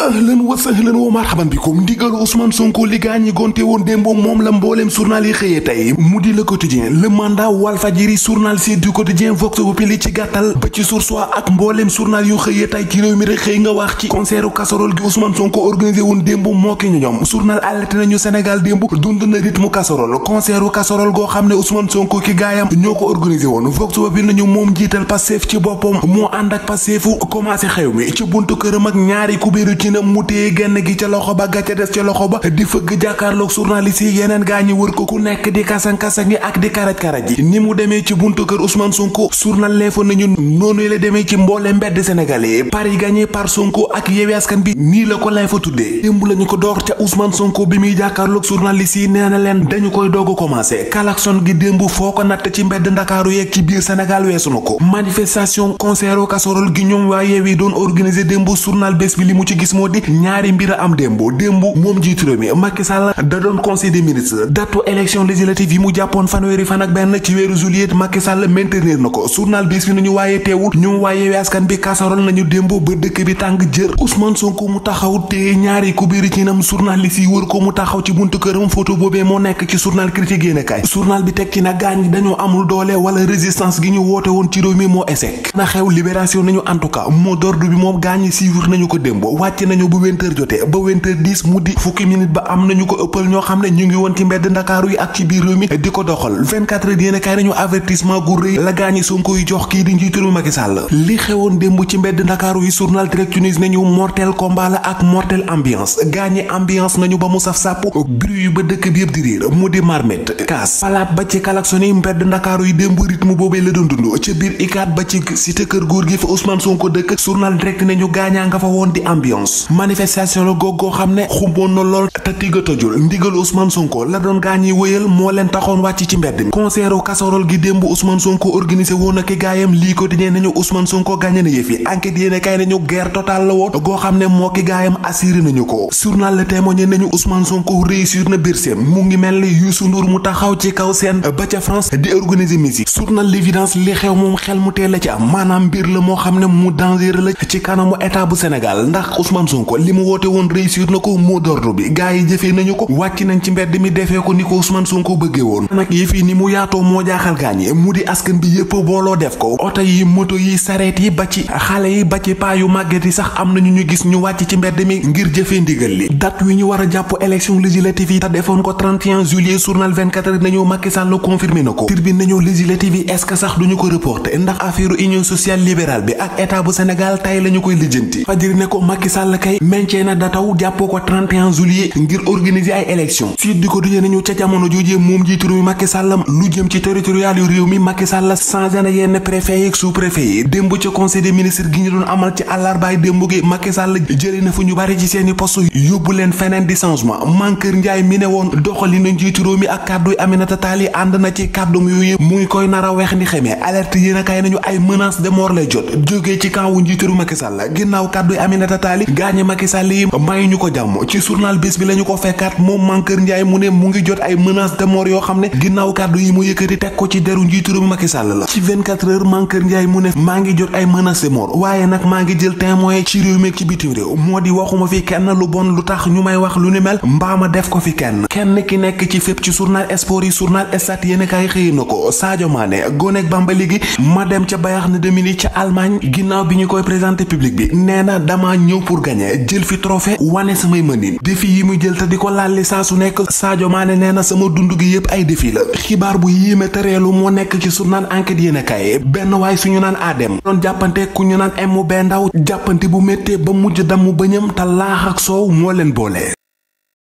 ahlan wa sahlan wa marhaban bikum ndigal Ousmane Sonko li gaañi gonte woon démb moom la mbooleem journal yi xëyee tey mu di Le Quotidien Le Mandat Walfadjri journal Sud du Quotidien Vox Populi ci gàttal ba ci Source A ak mbooleem journal yu xëyee tey ci réew mi rek xëy nga wax ci concertu casserole gi Ousmane Sonko organisé woon démb moo ki ñu ñoom journal alerté nañu Sénégal démb dund na rythme casserole concertu casserole goo xam ne Ousmane Sonko ki gaayam ñoo ko organisé woon Vox Populi nañu moom jiital Pastef ci boppam moo ànd ak Pastefu commencé xew mi ci buntu këram ak ñaari kubéeru ci na mu téye genn gi ca loxo ba ga ca des ca loxo ba di fëgg jàkkaarloog journaliste yi yeneen gaa ñi wër ko ku nekk di kasan-kasan yi ak di karaj-karaj yi ni mu demee ci buntu kër Ousmane Sonko journal L'Info nañu noonu la demee ci mboole mbedd sénégalais Paris gagné par Sonko ak Yewwi Askan bi nii la ko L'Info tuddee démb lañu ko door ca Ousmane Sonko bi muy jàkkaarloog journaliste yi nee na leen dañu koy doog a commencé klaxon gi démb foo ko natt ci mbedd Ndakaaru yeeg ci biir Sénégal weesu na ko manifestation concert casserole gi ñoom waa Yewwi doon organiser démb journal Bés bi li mu ci gis moo di ñaari mbir a am démb moom jiitu réew mi Macky Sall da doon conseil des ministres datu élection législative yi mu jàppoon fanweeri fan ak benn ci weeru juillet Macky Sall maintenir na ko journal Bés bi nañu waaye teewul ñoom waa Yewwi Askan bi casserole nañu démb ba dëkk bi tàng jër Ousmane Sonko mu taxaw te ñaari kubéeri ci nam journaliste yi wër ko mu taxaw ci buntu këram photo boobee moo nekk ci journal Critique yéenekaay journal bi teg ci na gaañ dañoo amul doole wala résistance gi ñu woote woon ci réew mi moo échec na xew libération nañu en tout cas mot d'ordre bi moom gaañ suivre nañu ko démb wàcc nañu bu 20h jotee ba 20h10 mu di fukki minute ba am nañu ko ëppal ñoo xam ne ñu ngi woon ci mbedd Ndakaaru yi ak ci biir réew mi di ko doxal 24h yéene kaay nañu avertissement gu rëy la gaañi Sonko yi jox kii di njiitu réew Macky Sall li xewoon démb ci mbedd Ndakaaru yi journal Direct News nañu mortel combat la ak mortel ambiance gaañi ambiance nañu ba mu saf sàpp bruit yu ba dëkk bi yëpp di riir mu di marmette kaas palaat ba ci klaxon yi mbedd Ndakaaru yi démb rythme boobee la doon dund ca biir ikaat ba ci cité kër góor gi fa Ousmane Sonko dëkk journal Direct nañu gaañaa nga fa woon di ambiance manifestation la googoo xam ne xumboon na lool te tigga tojul ndigal Ousmane Sonko la doon gaañi wëyal moo leen taxoon wàcc ci mbedd mi concertu casserole gi démb Ousmane Sonko organisé woon ak gaayam lii ko di nañu Ousmane Sonko gaañe na yëf yi enquête yéene kay nañu guerre totale la woon goo xam ne moo ki gaayam assuré nañu ko journal Le Témoin nañu Ousmane Sonko réussir na birseem mu ngi mel ni Youssou Ndour mu taxaw ci kaw seen ba ca France di organiser musique journal L'Évidence li xew moom xel mu teel la ci am maanaam mbir la moo xam ne mu danger la ci kanamu état bu Sénégal ndax Ousmane Sonko li mu woote woon réussir na ko mot d'ordre bi gaa yi jëfee nañu ko wàcc nañ ci mbedd mi defee ko ni ko Ousmane Sonko bëggee woon nag yëf yi ni mu yaatoo moo jaaxal gaañi mu di askan bi yëpp booloo def ko oto yi moto yi sareet yi ba ci xale yi ba ci paa yu màgget yi sax am nañu ñu gis ñu wàcc ci mbedd mi ngir jëfee ndigal li date wi ñu war a jàpp élection législative yi te defoon ko 31 juillet journal 24 heures nañu Macky Sall confirmé na ko Tribune nañu législative yi est-ce que sax duñu ko reporter ndax affaire union sociale libérale bi ak état bu Sénégal tay lañu koy lijjanti Fadjri ne ko Macky Sall kay mencee na dataw jàppoo ko 31 juillet ngir organiser ay élection Sud du Quotidien nañu ca jamono joojee moom jiitu réew mi Macky Sall lu jëm ci territorial yu réew mi Macky Sall changé na yenn préfet yi ak sous-préfet yi démb ca conseil des ministres gi ñu doon amal ci àllarbaay démb gi Macky Sall jëlee na fu ñu bari ci seeni poste yóbbu leen feneen di changement Mankeur Ndiaye mi ne woon doxali na njiitu réew mi ak kàdduy Aminata Tall yi ànd na ci kàddum yooyu mu ngi koy nar a weex ni xamee alerte yéen a kaay nañu ay menace de mort lay jot jógee ci camp wu njiitu réew Macky Sall ginnaaw kàdduy Aminata Tall yi gaañe Macky Sall yi mayu ñu ko jàmm ci journal Bés bi lañu ko fekkaat moom Mankeur Ndiaye mu ne mu ngi jot ay menace de mort yoo xam ne ginnaaw kàddu yi mu yëkkati teg ko ci deru njiitu réew Macky Sall la ci 24 heures Mankeur Ndiaye mu ne maa ngi jot ay menace de mort waaye nag maa ngi jël témoin ci réew mi ci bitim réew moo di waxuma fi kenn lu bon lu tax ñu may wax lu ni mel mbaama def ko fi kenn ki nekk ci fépp ci journal sport yi journal Stades yéen kay xëy na ko Sadio Mané gonek Bambali gi ma dem ca Bayern de Munich ca Allemagne ginnaaw bi ñu koy présenté public bi nee na dama ñëw pour gagner jël fi trophée wane samay mënin défi yi mu jël te di ko lalli saa su nekk Sadio Mané nee na sama dund gi yépp ay défi la xibaar bu yéeme te reelu moo nekk ci journal Enquête yéen kay benn waay suñu naan Adem doon jàppante ku ñu naan MB Ndaw jàppante bu méttee ba mujj damm bëñam te laax ak soow moo leen boole